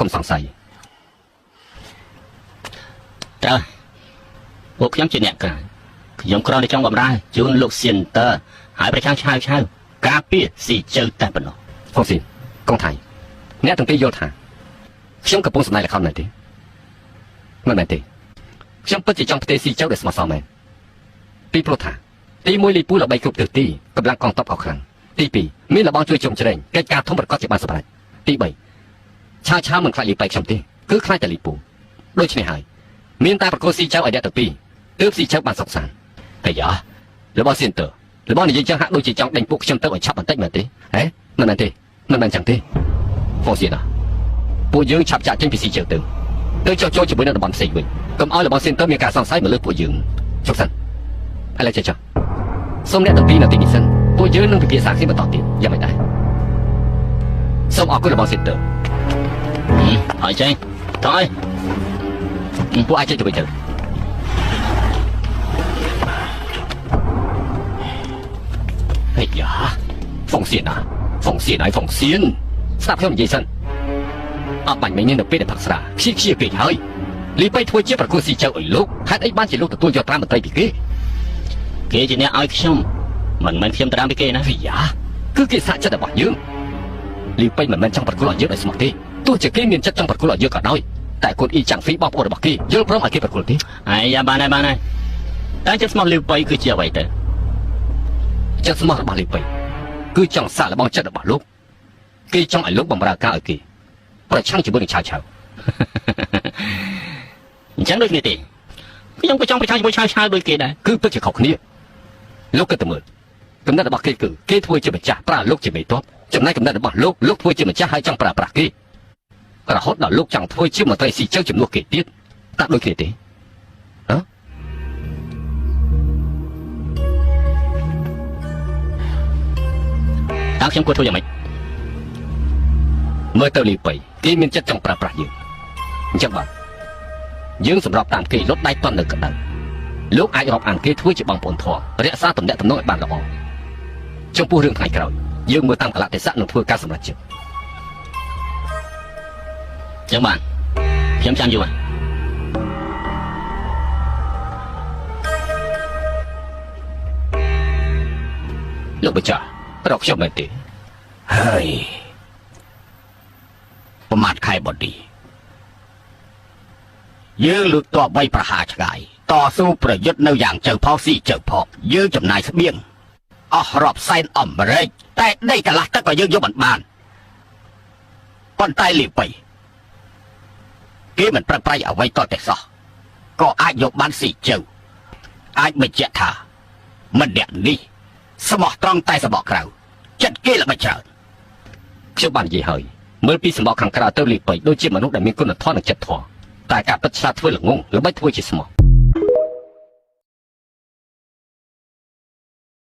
កុំសង្ស័យ តើពួកខ្ញុំជាអ្នកក្រៅខ្ញុំគ្រាន់តែចង់បម្រើជូនលោកសៀនតើហើយប្រឆាំងឆាវឆាវការពារស៊ីជើតែប៉ុណ្ណោះ ហ្វុងស៊ីនកងថៃអ្នកទាំងពីរយល់ថាខ្ញុំកំពុងសម្ដែងល្ខោនមែនទេមិនមែនទេខ្ញុំពិតជាចង់ផ្ទេរស៊ីជើដោយស្មោះសរមែនពីព្រោះថាទី1លីពូល្បីគ្រប់ទិសទីកម្លាំងកងទ័ពក៏ខ្លាំងទី2មានលបងជួយជុំជ្រែងកិច្ចការធំប្រកបជាបានសម្រេចទី3ឆាវឆាវមិនខ្លាចលីប៉ៃខ្ញុំទេគឺខ្លាចតែលីពូដូច្នេះហើយមានតែប្រកួតស៊ីជើឲ្យអ្នកទាំងពីរទើបស៊ីជើបានសុខសាន្តតែយ៉ារបស់សៀនតើរបស់និយាយចឹងហាក់ដូចជាចង់ដេញពួកខ្ញុំទៅឲ្យឆាប់បន្តិចមែនទេហេមិនមែនទេមិនមែនចឹងទេហ្វុងសៀនណាពួកយើងឆាប់ចាក់ចេញពីស៊ីជើទៅទៅចុះចូលជាមួយនឹងតំបន់ផ្សេងវិញកុំឲ្យរបស់សៀនតើមានការសង្ស័យមកលើពួកយើងជុកសិនឥឡូវចេះចុះសូមអ្នកទាំងពីរនៅទីនេះសិនពួកយើងនឹងពិភាក្សាគ្នាបន្តទៀតយ៉ាងម៉េចដែរសូមអរគុណរបស់សៀនតើ ហើយចេញតើ ពួកអាចចេញទៅវិញទៅហេយ៉ាហ្វុងសៀនណាហ្វុងសៀនហើយហ្វុងសៀនស្ដាប់ខ្ញុំនិយាយសិនអត់បាញ់មិញនេះនៅពេលដែលផឹកស្រាខ្ជិះខ្ជាពេកហើយលីបៃធ្វើជាប្រគល់ស៊ីចៅឲ្យលោកហេតុអីបានជាលោកទទួលយកត្រាមន្ត្រីពីគេ គេជាអ្នកឲ្យខ្ញុំមិនមែនខ្ញុំត្រាំពីគេណា វីយ៉ាគឺគេសាក់ចិត្តរបស់យើងលីបៃមិនមែនចង់ប្រគល់ឲ្យយើងឲ្យស្មោះទេទោះជាគេមានចិត្តចង់ប្រគល់ឲ្យយើងក៏ដោយតែកូនអ៊ីចាំងហ្វីបងប្អូនរបស់គេយល់ព្រមឲ្យគេប្រគល់ទេ អាយ៉ាបានហើយបានហើយតែចិត្តស្មោះលីវប៉ៃគឺជាអ្វីទៅ ចិត្តស្មោះរបស់លីបៃគឺចង់សាកល្បងចិត្តរបស់លោកគេចង់ឲ្យលោកបម្រើការឲ្យគេប្រឆាំងជាមួយនឹងឆាវឆាវ អញ្ចឹងដូចគ្នាទេខ្ញុំក៏ចង់ប្រឆាំងជាមួយឆាវឆាវដូចគេដែរ គឺពិតជាខុសគ្នាលោកគិតតែមើលកំណត់របស់គេគឺគេធ្វើជាម្ចាស់ប្រើលោកជាមេតបចំណែកកំណត់របស់លោកលោកធ្វើជាម្ចាស់ហើយចង់ប្រើប្រាស់គេរហូតដល់លោកចង់ធ្វើជាមន្ត្រីស៊ីជើជំនួសគេទៀតតាក់ដូចគ្នាទេហ៎ តើខ្ញុំគួរធ្វើយ៉ាងម៉េច មើលទៅលីបៃគេមានចិត្តចង់ប្រើប្រាស់យើងអញ្ចឹងបាទយើងសម្របតាមគេលុតដៃតន់នៅក្តៅលោកអាចរាប់អានគេធ្វើជាបងប្អូនធម៌រក្សាទំនាក់ទំនងឲ្យបានល្អចំពោះរឿងថ្ងៃក្រោយយើងមើលតាមកលៈទេសៈនឹងធ្វើការសម្រេចចិត្ត ចឹងបានខ្ញុំចាំយូរហើយ លោកម្ចាស់រកខ្ញុំមែនទេ ហើយប្រមាថខែបឌីយើងលើកតបបីប្រហារឆ្ងាយតស៊ូប្រយុទ្ធនៅយ៉ាងជើផោស៊ីជើផកយើងចំណាយស្បៀងអស់រាប់សែនអាមេរិកតែដីកន្លះទឹកក៏យើងយកមិនបានប៉ុន្តែលីបៃគេមិនប្រឹងប្រែងអ្វីតតែសោះក៏អាចយកបានស៊ីជើអាចបញ្ជាក់ថាម្នាក់នេះស្មោះត្រង់តែសបកក្រៅចិត្តគេល្បិចច្រើន ខ្ញុំបាននិយាយហើយមើលពីសម្បកខាងក្រៅទៅលីបៃដូចជាមនុស្សដែលមានគុណធម៌និងចិត្តធម៌តែការពិតឆ្លាតធ្វើល្ងងល្បិចធ្វើជាស្មោះ